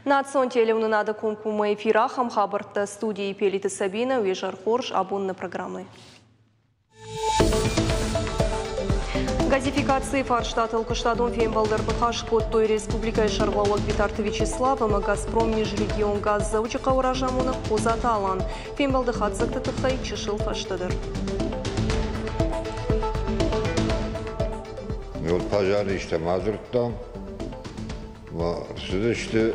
Национ телеуынынады комкоммӕ эфир ахӕм хабӕрттӕ студийы Пелиты Сабина, уе зӕр хорз абонны программӕ. Газификацийы фарстатыл куыстадон фембӕлд ӕрныхас кодтой республикӕйы сӕргълӕууӕг Битарты Вячеслав ӕмӕ Газпром Межрегионгаз Дзӕуджыхъӕуы разамонӕг Хъодзаты Алан. Фембӕлды хатдзӕгты тыххӕй чысыл фӕстӕдӕр. Вот пожарничтӕм адзырдтам, рцыдысты,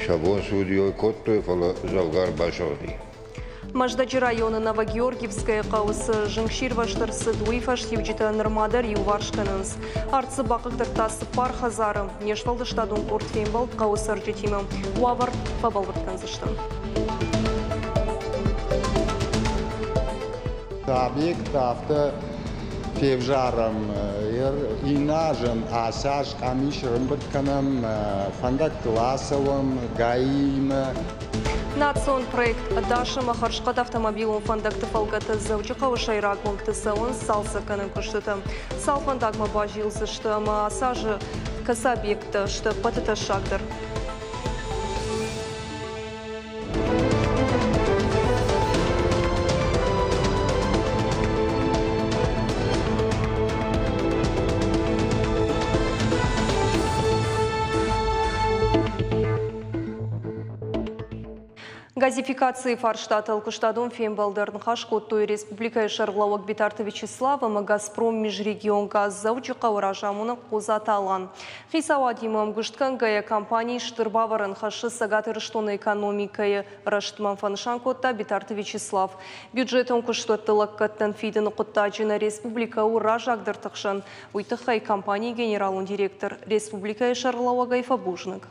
сӕ бон цы уыди, уый кодтой, фӕлӕ дзӕвгар басыгъди. Мӕздӕджы районы Новогеоргиевское хъӕуы цы зынгсирвӕзт ӕрцыд, уый фӕстиуджытӕ нырма дӕр иуварс кӕнынц. Арт дзы бахъыгдардта цыппар хӕдзары. Не сфӕлдыстадон къорд фембӕлд хъӕуы цӕрджытимӕ. Уавӕр фӕбӕлвырд кӕндзысты. Объект афтӕ февзарӕм, иннӕ азӕн ацы аз къамис ӕрӕмбырд кӕнӕм, фӕндӕгтыл ацӕуӕм ГАИ-имӕ. Национ проект «Ӕдас ӕмӕ хӕрзхъӕд автомобилон фӕндӕгты» фӕлгӕты Дзӕуджыхъӕуы сӕйраг уынгты цӕуынц цалцӕггӕнӕн куыстытӕ. Цал фӕндагмӕ базилдзысты ӕмӕ ацы азы кӕцы объекттӕ сты ӕппӕты тӕссагдӕр? Газификацийы фарстатыл куыстадон фембӕлд ӕрныхас кодтой республикӕйы сӕргълӕууӕг Битарты Вячеслав ӕмӕ Газпром Межрегионгаз Дзӕуджыхъӕуы разамонӕг Хъодзаты Алан. Хицауадимӕ ӕмгуыстгӕнгӕйӕ компани стыр бавӕрӕн хӕссы Цӕгат Ирыстоны экономикӕйы рӕзтмӕ, фӕнысан кодта Битарты Вячеслав. Бюджетон куыстуӕтты лӕггӕдтӕн фидыны хъуыддаджы нӕ республикӕ у раззагдӕрты хсӕн. Уый тыххӕй компанийы генералон директор республикӕйы сӕргълӕууӕгӕй фӕбузныг.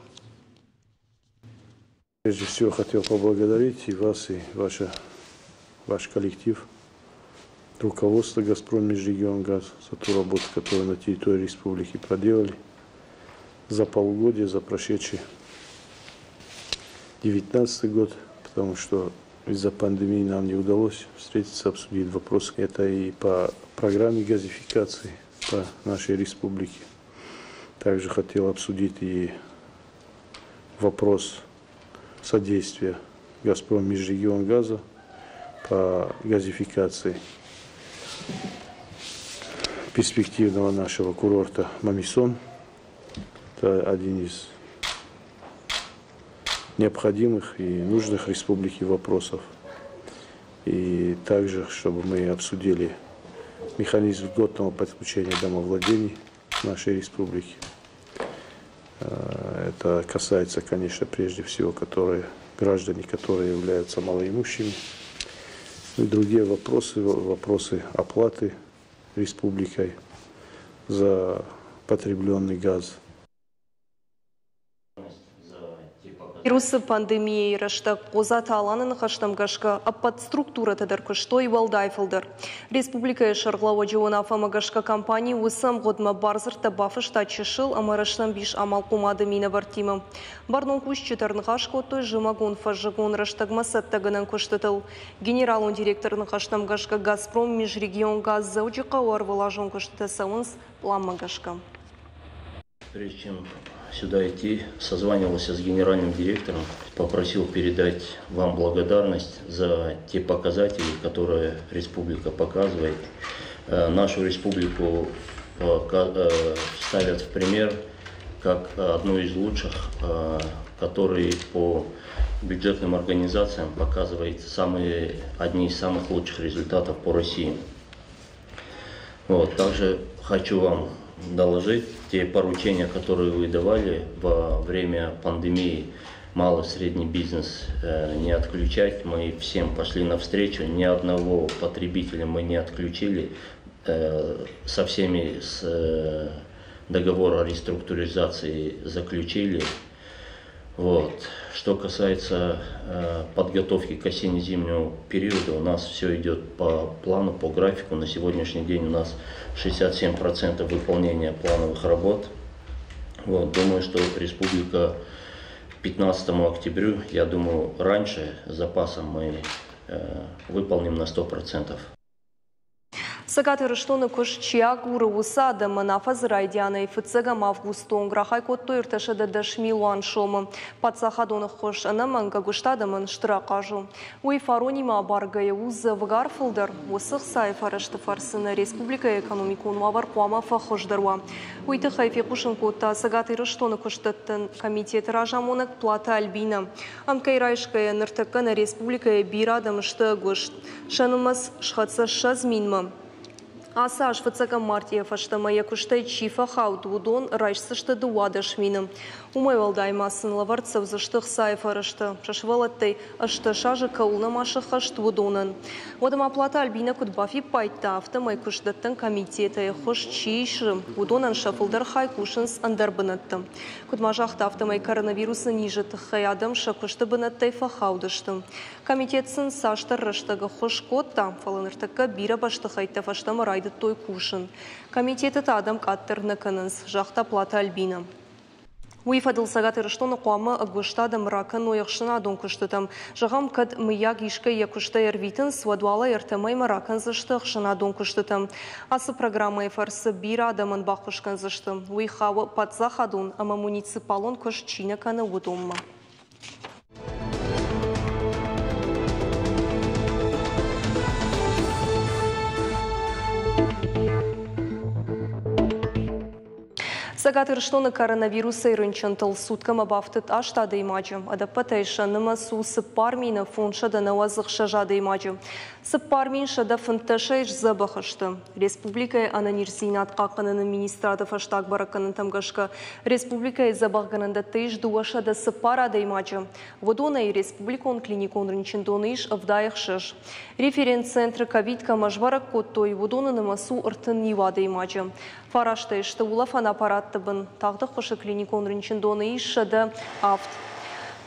Прежде всего хотел поблагодарить и вас, и ваш коллектив, руководство «Газпром Межрегионгаз» за ту работу, которую на территории республики проделали за полугодие, за прошедший 2019 год, потому что из-за пандемии нам не удалось встретиться, обсудить вопрос. Это и по программе газификации по нашей республике. Также хотел обсудить и вопрос содействия «Газпром Межрегионгаза» по газификации перспективного нашего курорта Мамисон. Это один из необходимых и нужных республике вопросов. И также, чтобы мы обсудили механизм льготного подключения домовладений нашей республики. Это касается, конечно, прежде всего граждане, которые являются малоимущими. И другие вопросы, вопросы оплаты республикой за потребленный газ. Вирусы пандемийы рӕстӕг Хъодзаты Аланы ныхӕстӕм гӕсгӕ ӕппӕт структурӕтӕ дӕр куыстой уӕлдай фылдӕр. Республикӕйы сӕргълӕууӕджы уынаффӕмӕ гӕсгӕ компани уыцы ӕмгъуыдмӕ бардзырдтӕ бафыста чысыл ӕмӕ рӕстӕмбис амалхъомады минӕвӕрттимӕ. Бӕрнон кусджытӕ ӕрныхас кодтой зымӕгон-фӕззыгон рӕстӕгмӕ цӕттӕгӕнӕн куыстытыл. Генералон директоры ныхӕстӕм гӕсгӕ Газпром Межрегионгаз Дзӕуджыхъӕуы ӕрвылазон куыстытӕ цӕуынц пъланмӕ гӕсгӕ. Прежде чем сюда идти, созванивался с генеральным директором, попросил передать вам благодарность за те показатели, которые республика показывает. Нашу республику ставят в пример как одну из лучших, которые по бюджетным организациям показывает одни из самых лучших результатов по России. Также хочу вам доложить те поручения, которые вы давали во время пандемии, малый и средний бизнес не отключать. Мы всем пошли навстречу, ни одного потребителя мы не отключили. Со всеми договор о реструктуризации заключили. Что касается подготовки к осенне-зимнему периоду, у нас все идет по плану, по графику. На сегодняшний день у нас 67% выполнения плановых работ. Думаю, что республика к 15 октябрю, я думаю, раньше с запасом мы выполним на 100%. Цӕгат Ирыстоны куыст чи агуры, уыцы адӕмӕн афӕдзы райдианӕй фыццӕгӕм августы онг рахай кодтой 310 милуан сомы. Паддзахадон ӕххуыс ӕнӕмӕнг ӕгуыст адӕмӕн стыр ахъаз у. Уый фаронимӕ абаргӕйӕ у дзӕвгар фылдӕр. Уыцы ӕхцайы фӕрӕзты фӕрцы нӕ республикӕйы экономикон уавӕр хъуамӕ фӕхуыздӕр уа. Уый тыххӕй фехъусын кодта Цӕгат Ирыстоны куыстдӕттӕн комитеты разамонӕг Платы Альбинӕ. Ӕмткӕй райсгӕйӕ, ныртӕккӕ нӕ республикӕйы бирӕ адӕм сты ӕгуыст. Сӕ нымӕц схӕццӕ 20 минмӕ. Ацы аз фыццӕгӕм мартъийӕ фӕстӕмӕ йӕ куыстӕй чи фӕхауд, уыдон райсдзысты 12 мины. Уымӕй уӕлдай ма сын лӕвӕрд цӕудзысты ӕхцайы фӕрӕзтӕ, сӕ сывӕллӕттӕй 18 азы кӕуыл нӕма сӕххӕст, уыдонӕн. Уӕдӕ ма Платы Альбинӕ куыд бафиппайдта, афтӕмӕй куыстдӕттӕн комитетӕй ӕххуыс чи исы, уыдонӕн сӕ фылдӕр хай кусынц ӕндӕр бынӕтты. Куыд ма загъта, афтӕмӕй коронавирусы низы тыххӕй адӕм сӕ куысты бынӕттӕй фӕхаудысты. Комитет сын цасдӕр рӕстӕг ӕххуыс кодта, фӕлӕ ныртӕккӕ бирӕ бӕстыхӕйттӕ фӕстӕмӕ райдыдтой кусын. Комитеты та адӕм къаддӕр нӕ кӕнынц, загъта Платы Альбинӕ. Уый фӕдыл Цӕгат Ирыстоны хъуамӕ ӕгуыст адӕм ракӕной ӕхсӕнадон куыстытӕм. Зӕгъӕм, кӕд мыййаг искӕй йӕ куыстӕй ӕрвитынц, уӕд уал ӕй ӕртӕ мӕймӕ ракӕндзысты ӕхсӕнадон куыстытӕм. Ацы программӕйы фӕрцы бирӕ адӕмӕн баххуыс кӕндзысты. Уый хауы паддзахадон ӕмӕ муниципалон куыст чи нӕ кӕны, уыдонмӕ. Цӕгат Ирыстоны коронавирусӕй рынчынтыл суткӕмӕ бафтыд 8 адӕймаджы. Ӕдӕппӕтӕй сӕ нымӕц у 4596 адӕймаджы. 4115-ӕй сдзӕбӕх сты. Республикӕйы ӕнӕниздзинад хъахъхъӕныны министрады фӕстаг бӕрӕггӕнӕнтӕм гӕсгӕ республикӕйы дзӕбӕхгӕнӕндӕтты ис 204 адӕймаджы. Уыдонӕй республикон клиникон рынчындоны ис 76. Референц-центры ковид кӕмӕ сбӕрӕг кодтой, уыдоны нымӕц у 31 адӕймаджы. Фарастӕй сты улӕфӕн аппаратты бын. Тагъд ӕххуысы клиникон рынчындоны ис 107.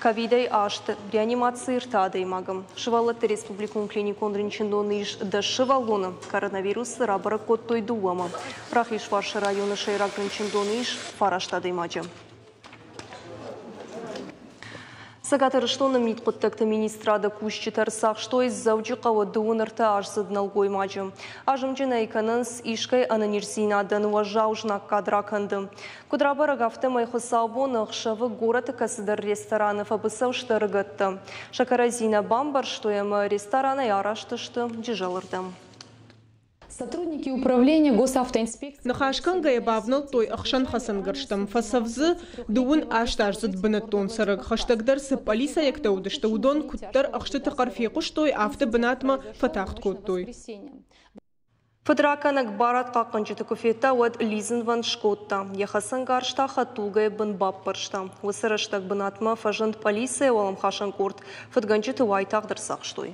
Ковидӕй 8, реанимацийы 3 адӕймагы. Сывӕллӕтты республикон клиникон рынчындоны ис 10 сывӕллоны. Коронавирусы рабӕрӕг кодтой дыууӕмӕ. Рахизфарсы районы сӕйраг рынчындоны ис 9 адӕймаджы. Цӕгат Ирыстоны мидхъуыддӕгты министрады кусджытӕ ӕрцахстой Дзӕуджыхъӕуы 33-аздзыд нӕлгоймаджы. Азымджын ӕй кӕнынц искӕй ӕнӕниздзинадӕн уӕззау знаггад ракӕнды. Куыд рабӕрӕг, афтӕмӕй хуыцаубоны ӕхсӕвы горӕты кӕцыдӕр рестораны фӕбыцӕу сты ӕрыгӕттӕ. Сӕ кӕрӕдзи нӕ бамбӕрстой ӕмӕ ресторанӕй араст сты Джызӕлырдӕм. Сотрудники управления госавтоинспекции Ныхас кӕнгӕйӕ бавнӕлдтой ӕхсӕнхӕцӕнгӕрзтӕм. Фӕцӕф дзы 38-аздзыд бынӕттон цӕрӕг. Хӕстӕгдӕр цы пъӕлицӕйӕгтӕ уыдысты, уыдон куыддӕр ӕхстыты хъӕр фехъуыстой, афтӕ бынатмӕ фӕтагъд кодтой. Фыдракӕнӕг барадхъахъхъӕнджыты куы федта, уӕд лидзынвӕнд скодта. Йӕ хӕцӕнгарз та хӕдтулгӕйы бын баппӕрста. Уыцы рӕстӕг бынатмӕ фӕзынд пъӕлицӕйы уӕлӕмхасӕн къорд. Фыдгӕнджыты уайтагъд ӕрцахстой.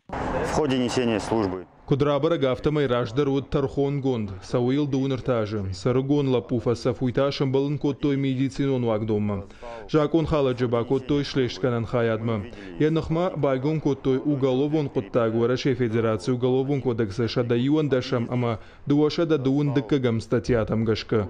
В ходе несения службы Куыд рабӕрӕг, афтӕмӕй раздӕр уыд тӕрхонгонд. Цӕуы йыл 33 азы. Сӕрыгон лӕппу фӕцӕф, уый та сӕмбӕлын кодтой медицинон уагдонмӕ. Закъонхалӕджы бакодтой слестгӕнӕн хайадмӕ. Йӕ ныхмӕ байгом кодтой уголовон хъуыддаг Уӕрӕсейы Федерацийы Уголовон кодексы 111 ӕмӕ 222 статьятӕм гӕсгӕ.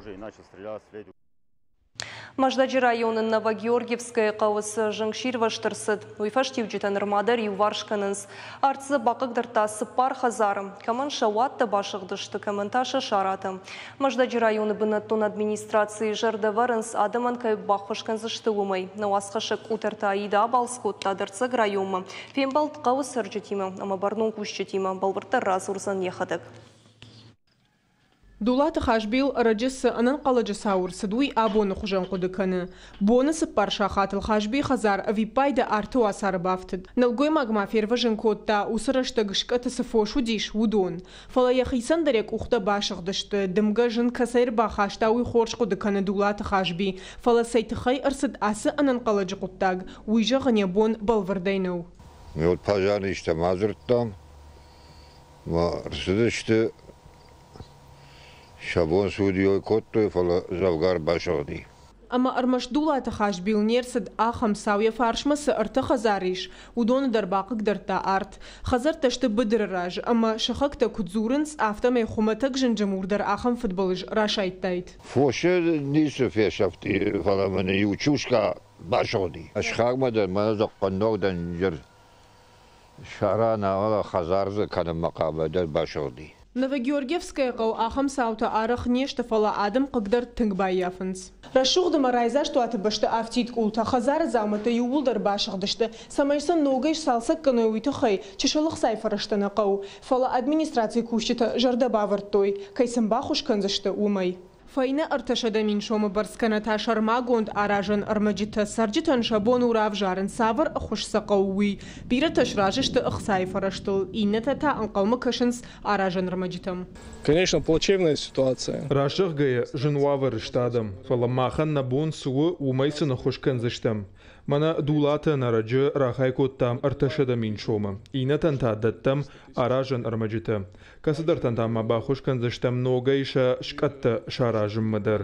Мӕздӕджы районы Новогеоргиевскӕйы хъӕуы цы зынгсирвӕзт ӕрцыд, уый фӕстиуджытӕ нырма дӕр иуварс кӕнынц. Арт дзы бахъыгдардта 4 хӕдзары. Кӕмӕн сӕ уаттӕ басыгъдысты, кӕмӕн та сӕ саратӕ. Мӕздӕджы районы бынӕттон администрацийы зӕрдӕ вӕрынц, адӕмӕн кӕй баххуыс кӕндзысты, уымӕй. Нӕ уацхӕссӕг Къутӕрты Аида абалц кодта дӕрддзӕг районмӕ. Фембӕлд хъӕуы цӕрджытимӕ ӕмӕ бӕрнон кусджытимӕ, бӕлвырддӕр радзурдзӕн йӕхӕдӕг. Дулаты Хазбийыл ӕрӕджы цы ӕнӕнхъӕлӕджы цау ӕрцыд, уый абоны хуызӕн хъуыды кӕны. Боны 4 сахатыл Хазбийы хӕдзар ӕвиппайды арты уацары бафтыд. Нӕлгоймаг ма фервӕзын кодта, уыцы рӕстӕг скъӕты цы фос уыдис, уыдон. Фӕлӕ йӕхицӕн дӕр йӕ къухтӕ басыгъдысты. Дымгӕ зын кӕцӕй ӕрбахаста, уый хорз хъуыды кӕны Дулаты Хазби. Фӕлӕ цӕй тыххӕй ӕрцыд ацы ӕнӕнхъӕлӕджы хъуыддаг, уый зӕгъын йӕ бон бӕлвырдӕй нӕу. Мы вот пожарничтӕм адзырдтам, ма ӕрцыдысты. Сӕ бон цы уыди, уый кодтой, фӕлӕ дзӕвгар басыгъди. Ӕмӕ ӕрмӕст Дулаты Хазбийыл не рцыд ахӕм цау, йӕ фарсмӕ цы 3 хӕдзары ис, уыдоны дӕр бахъыгдардта арт. Хӕдзӕрттӕ сты быдыры раз, ӕмӕ сыхӕгтӕ куыд дзурынц, афтӕмӕй хуымӕтӕг зынджы мур дӕр ахӕм фыдбылыз расайдтаид. Фосы ницы фесӕфти, фӕлӕ мын иу чуска басыгъди. Сыхагмӕ дӕр мӕнӕ дзыхъхъынног дӕнджыр сара нӕ, хӕдзар дзы кӕнынмӕ хъавы дӕр басыгъди. Новогеоргиевскӕйы хъӕуы ахӕм цаутӕ арӕх не сты, фӕлӕ адӕм хъыгдӕрд тынг баййафынц. Рӕсугъд ӕмӕ райдзаст уаты бӕсты афтид къултӕ, хӕдзары дзаумӕттӕ иууылдӕр басыгъдысты. Цӕмӕй сӕ ногӕй сцалцӕг кӕной, уый тыххӕй чысыл ӕхцайы фӕрӕзтӕ нӕ хъӕуы. Фӕлӕ администрацийы кусджытӕ зӕрдӕ бавӕрдтой, кӕй сын баххуыс кӕндзысты, уымӕй. Фӕйнӕ 300 000 сомы бӕрц кӕнӕ та сӕрмагонд аразӕн ӕрмӕджытӕ цӕрджытӕн сӕ бон у равзарын, цавӕр ӕххуыс сӕ хъӕуы, уый. Бирӕтӕ сразы сты ӕхцайы фӕрӕзтыл, иннӕтӕ та ӕнхъӕлмӕ кӕсынц аразӕн ӕрмӕджытӕм. Конечно, плачевная ситуация. Раст зӕгъгӕйӕ, зын уавӕры сты адӕм, фӕлӕ махӕн нӕ бон цы у, уымӕй сын ӕххуыс кӕндзыстӕм. Мӕнӕ Дулатӕн ӕрӕджы рахай кодтам 300 000 сомы, иннӕтӕн та дӕттӕм аразӕн ӕрмӕджытӕ. Кӕцыдӕртӕн та ма баххуыс кӕндзыстӕм ногӕй сӕ скъӕттӕ саразынмӕ дӕр.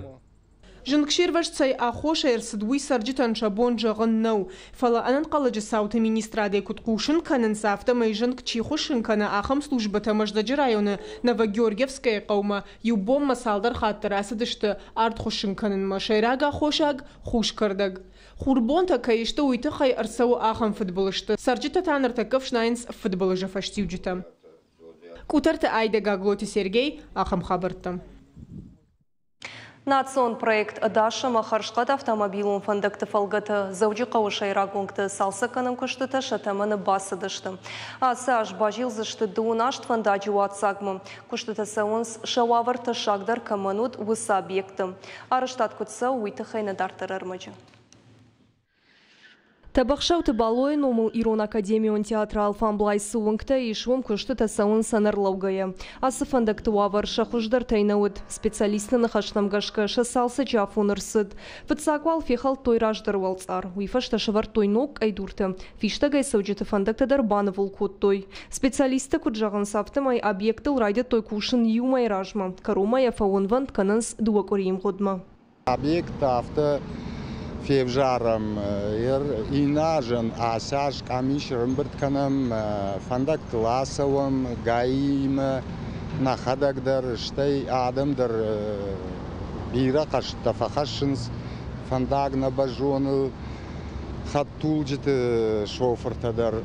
Зынгсирвӕзт цӕй аххосӕй ӕрцыд, уый цӕрджытӕн сӕ бон зӕгъын нӕу. Фӕлӕ ӕнӕнхъӕлӕджы цауты министрадӕй куыд хъусын кӕнынц, афтӕмӕй зынг чи хуыссын кӕны, ахӕм службӕтӕ Мӕздӕджы районы Новогеоргиевскӕйы хъӕумӕ иу бонмӕ цалдӕр хатты рацыдысты арт хуыссын кӕнынмӕ. Сӕйраг аххосаг – хус кӕрдӕг. Хурбонтӕ кӕй сты, уый тыххӕй ӕрцӕуы ахӕм фыдбылызты. Цӕрджытӕ та ныртӕккӕ фснайынц фыдбылызы фӕстиуджытӕ. Къутӕрты Айдӕ, Гаглойты Сергей, ахӕм хабӕрттӕ. Национ проект «Ӕдас ӕмӕ хӕрзхъӕд автомобилон фӕндӕгты» фӕлгӕты Дзӕуджыхъӕуы сӕйраг уынгты цалцӕггӕнӕн куыстытӕ сӕ тӕмӕны бацыдысты. Ацы аз базилдзысты 28 фӕндаджы уаццагмӕ. Куыстытӕ цӕуынц, сӕ уавӕр тӕссагдӕр кӕмӕн уыд, уыцы объектты. Арӕзтад куыд цӕуы, уый тыххӕй нӕ дарддӕр ӕрмӕджы. Тӕбӕхсӕуты Балойы номыл Ирон академион театры алфамблай цы уынгтӕ ис, уым куыстытӕ цӕуынц ӕнӕрлӕугӕйӕ. Ацы фӕндӕгты уавӕр сӕ хуыздӕртӕй нӕ уыд. Специалистты ныхӕстӕм гӕсгӕ сӕ цалцӕджы афон ӕрцыд. Фыццаг уал фехӕлдтой раздӕр уӕлцъар, уый фӕстӕ сӕвӕрдтой ног къӕйдуртӕ, фистӕгӕй цӕуджыты фӕндӕгтӕ дӕр банывыл кодтой. Специалисттӕ куыд зӕгъынц, афтӕмӕй объектыл райдыдтой кусын иу мӕйы размӕ, кӕронмӕ йӕ фӕуынвӕнд кӕнынц 2 къуырийы мгъуыдмӕ. Объекттӕ афтӕ февзарӕм, иннӕ азӕн ацы аз къамис ӕрӕмбырд кӕнӕм, фӕндӕгтыл ацӕуӕм ГАИ-имӕ нӕхӕдӕг дӕр, стӕй адӕм дӕр бирӕ хъӕстытӕ фӕхӕссынц фӕндаг нӕ бӕззоныл, хӕдтулджыты шофыртӕ дӕр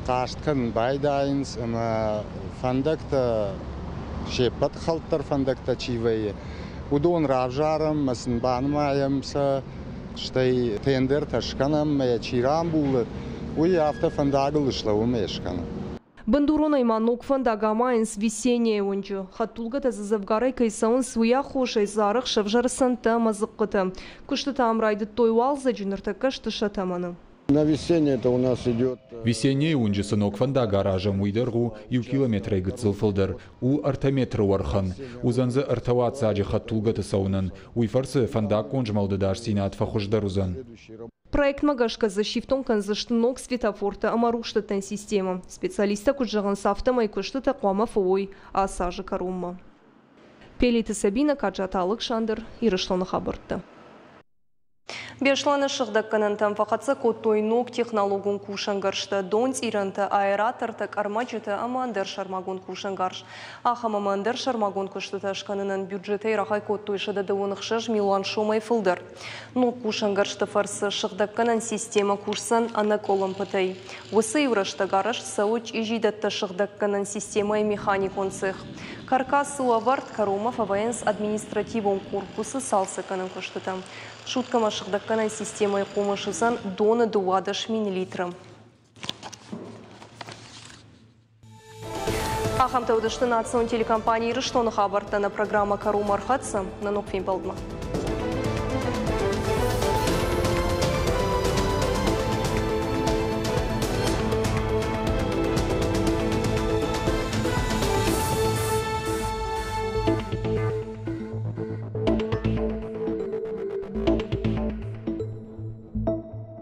хъаст кӕнын байдайынц ӕмӕ фӕндӕгтӕ се ппӕт хӕлддӕр фӕндӕгтӕ чи вӕййы, уыдон равзарӕм ӕмӕ сын банымайӕм сӕ, стӕй тендертӕ скӕнӕм ӕмӕ йӕ чи рамбулы, уый афтӕ фӕндагыл слӕууы ӕмӕ йӕ скӕны. Бындуронӕй ма ног фӕндаг амайынц Весенняйы уынджы. Хӕдтулгӕтӕ дзы дзӕвгарӕй кӕй цӕуынц, уый аххосӕй дзы арӕх сӕвзӕры цӕндтӕ ӕмӕ дзыхъхъытӕ. Куыстытӕ ам райдыдтой уалдзӕджы, ныртӕккӕ сты сӕ тӕмӕны. На Весенней это у нас идет. Весенняйы уынджы цы ног фӕндаг аразӕм, уый дӕр у 1 километрӕй гыццыл фылдӕр, у 3 метры уӕрхӕн. Уыдзӕн дзы ӕртӕ уаццаджы хӕдтулгӕты цӕуынӕн. Уый фӕрцы фӕндаггон змӕлды ӕдасдзинад фӕхуыздӕр уыдзӕн. Проектмӕ гӕсгӕ дзы сифтонг кӕндзысты ног светофортӕ ӕмӕ рухсдӕттӕн системӕ. Специалисттӕ куыд зӕгъынц, афтӕмӕй куыстытӕ хъуамӕ фӕуой ацы азы кӕронмӕ. Пелиты Сабина, Каджаты Алыксандр, Ирыстоны хабӕрттӕ. Беслӕны сыгъдӕггӕнӕнтӕм фӕхӕццӕ кодтой ног технологон кусӕнгӕрзтӕ, донцъирӕнтӕ, аэратортӕ, къӕрмӕджытӕ ӕмӕ ӕндӕр сӕрмагонд кусӕнгарз. Ахӕм ӕмӕ ӕндӕр сӕрмагонд куыстытӕ скӕнынӕн бюджетӕй рахай кодтой 166 милуан сомӕй фылдӕр. Ног кусӕнгӕрзты фӕрцы сыгъдӕггӕнӕн системӕ кусдзӕн ӕнӕкъуылымпытӕй. Уыцы иу рӕстӕг арӕзт цӕуы чъизидӕттӕ сыгъдӕггӕнӕн системӕйы механикон цех. Каркас у ӕвӕрд, кӕронмӕ фӕвӕййынц административон корпусы цалцӕггӕнӕн куыстытӕ. Суткӕмӕ сыгъдӕггӕнӕн системӕйы хъомыс уыдзӕн доны 12 000 литры. Ахӕмтӕ уыдысты национ телекомпани Ирыстоны хабӕрттӕ. Нӕ программӕ кӕронмӕ ӕрхӕццӕ. Нӕ ног фембӕлдмӕ.